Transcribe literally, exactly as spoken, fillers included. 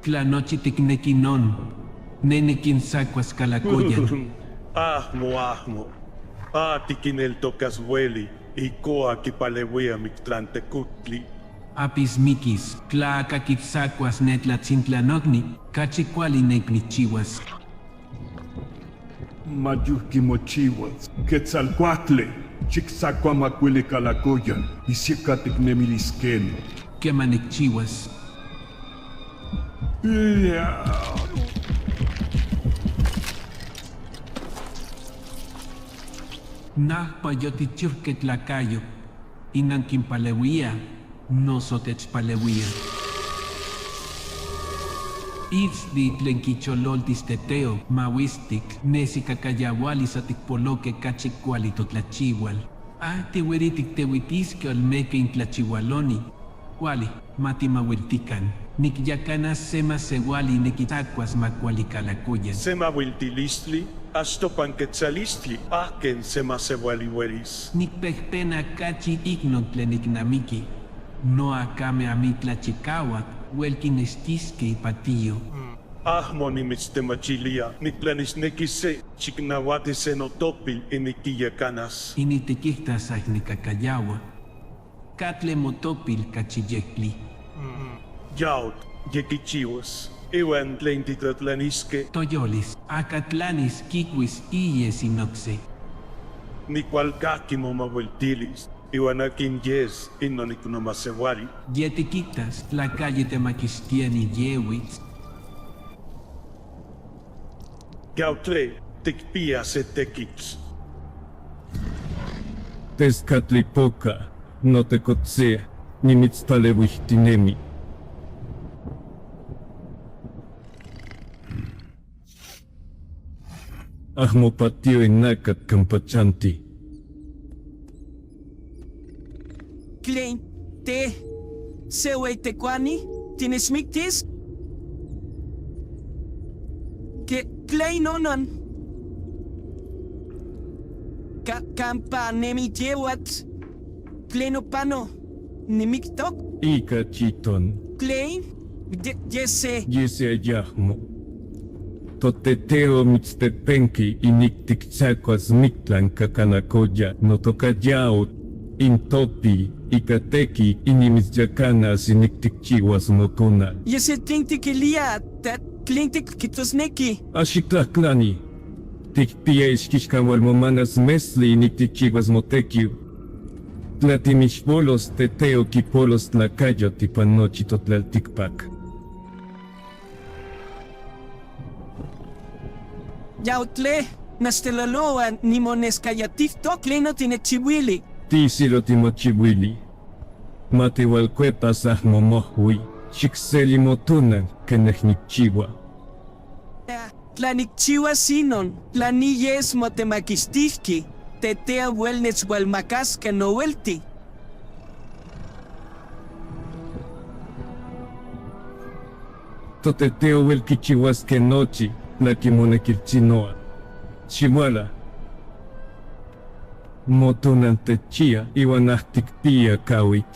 Tla nochi tikneki non, ne nikintsakuas kalakoyan. Ahmo, ahmo. A tikineltokas ueli, ijkó a kipaleuia miktlantekutli. Apis mikis, tla aka kitsakuas ne tlatsintlanokni, kachi kuali nek nikchiuas. Mayuki mochiuas. Ketsalkuatli, xiktsakua makuili kalakoyan, isiuka tiknemilis keno. Kema nikchiuas. Najpa yotichiuke tlakayo, inan kinpaleuia, noso techpaleuia. Itsli tlen kichololtis teteo, mawistik, nesi kakayauali sa tikpoloke kachi kuali totlachiual. A tiueritik teuitiske olmeke intlachiualoni. Kuali, ma timauiltikan. Nikyakanas se maseuali nikitsakuas makuali kalakoyan. Se mauiltilistli, achto panketsalistli, a ken se maseuali uelis. Nikpejpena kachi iknon tlen niknamiki. Noa kame amitlachikauak, uel kinextiske ipatiyo. Ahmo nimitstemachilia, niktlanisneki se, xiknauati se notopil inik kiyakanas. Inik tikijtas ajnik kakayaua. Katle motopil kachi yejtli. Yaut, yekichiuas. Iuan tlen titlatlaniske. Toyolis, aka tlanis kikuis iyes inokse. Nikualkaki momauiltilis, iuan akin yes, inon iknomaseuali. Ye tikijtas, tlakayo temakixtia niyeuits. Yautle, tikpia se tekitl. Teskatlipoka, notekotse, nimitspaleuijtinemi. Ahmo patio inakat kampa chanti. Tlen, te, se ueitekuani, tinesmiktis? Ke, tlen nonon? Ka, kampa nemi yeuat? Tlen opano? Nimiktok? Ika chiton. Tlen? Ye, yese. Yese ayahmo. Toteteo mitstepenki inik tiktsakuas miktlan kakanakoya notokayaut, intopi, ika teki, inimitsyakangas inik tikchiuas mokona. Yese tlen tikilia, ta, tlen tik, kitosneki. Axitlajtlani. Tikpia ixkixkan ualmomanas mestli inik tikchiuas motekiu. Tla timixpolos teteo kipolos tlakayo tipan nochi totlaltikpak. Yautle, nastelaloa, nimoneskayatijtok tlen otinechiuili. Tisilo timochiuili. Ma tiualkuepas ahmo mohui, xikseli motonan, kenek nikchiua. Tla nikchiuas inon, tla niyes motemakixtijki, teteo uel nechualmakaske nouelti. Toteteo uel kichiuaske nochi, tla kimonekiltsinoa. Xiuala. Motonan techia iuan ahtikpia kauit.